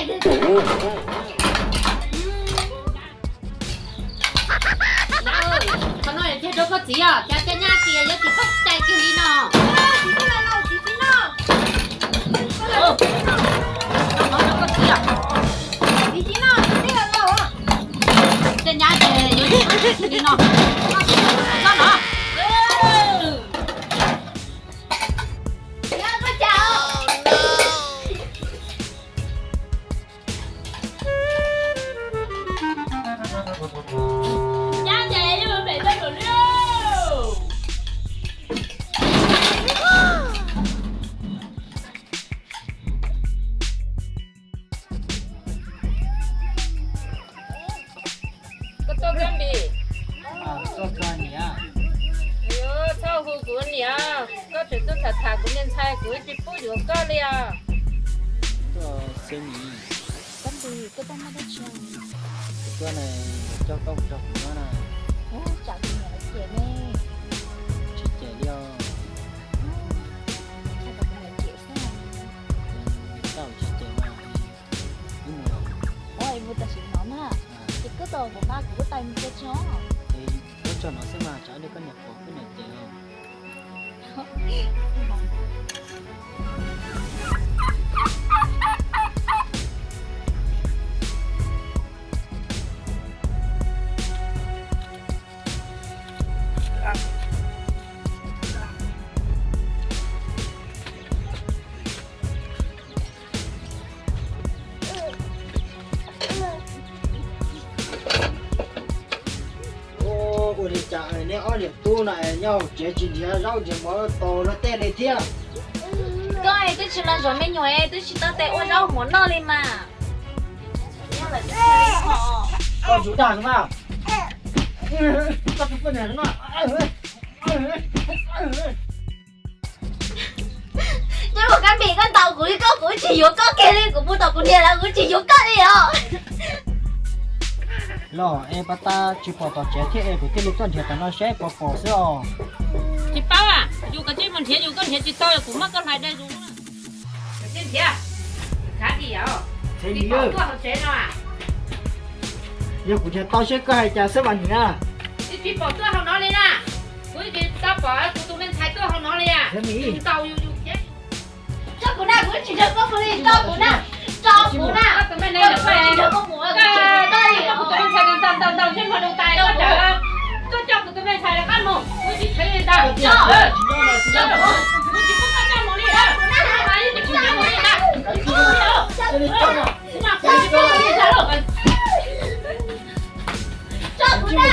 Qhov no yog cog rau koj txiv os, cas cov nyab tsis yuav tsis txhob cais kiag li no. Cov nyab ces yuav tsis txhob cais kiag li no. Koj txiv, koj no. Koj tuaj kab npis. Txhob hu kuv niam, koj tseem tuaj tham tham kuv me ntxhais, kuv tsis pub yuav koj li os. Kab npis, koj tuaj muaj dab tsi? Kuv tuaj na, coj koj mus nrog kuv nyob na. Tsam kuv niam lawv cem ne. Tsis cem li os. Txhob kom kuv niam cem xwb. Tau tsis cem mas wb mus los. Ua es mus tam sim no na. Ces koj tau kuv mas kuv kuj tais mus cia tso. Ces koj tso no xwb mas tsam ib pliag koj niam pom koj niam cem os. Ua li cas neb ob niam tub no nyob hauv tsev tsis nrhiav zaub nrhiav mov tau luag tej li thiab? Koj es twb tsis los zov me nyuam es twb tsis tau tes ua zaub mov noj li mas. Koj tus poj niam no. Nyob mus kab npis, koj ntaus kuv li koj, kuv tsis yuav koj kiag li, kuv mus tom kuv niam lawv kuv tsis yuav koj li os. Los es pas tas tsis pom tom tsev thiab es kuv thiaj li tuaj nrhiav tom no seb puas pom xwb os. Tsis paub, yus kav tsij mus nrhiav, yus koj nrhiav tsis tau kuv muab koj hlais dai zus. Kav tsij nrhiav, khav dim os. Tsis pom tuaj hauv tsev no. Yog kuv nrhiav tau seb koj hais cas xwb mas nim na. Tsis pom tuaj hauv no li na. Kuv tsis tau pom kuv tus me ntxhais tuaj hauv no li. Ntaus yus yus thiab. Tso kuv na, kuv tsis nrog koj mus li, tso kuv na, tso kuv na. Koj tus me ntxhais ntaus ntaus ntaus ntsej muag rau tais koj tsam, koj coj kuv tus me ntxhais rov qab mus, kuv tsis txhev li ntag. Kuv tsis pub koj coj mus li ntag. Kuv tsis pub koj coj mus li ntag. Tso kuv na.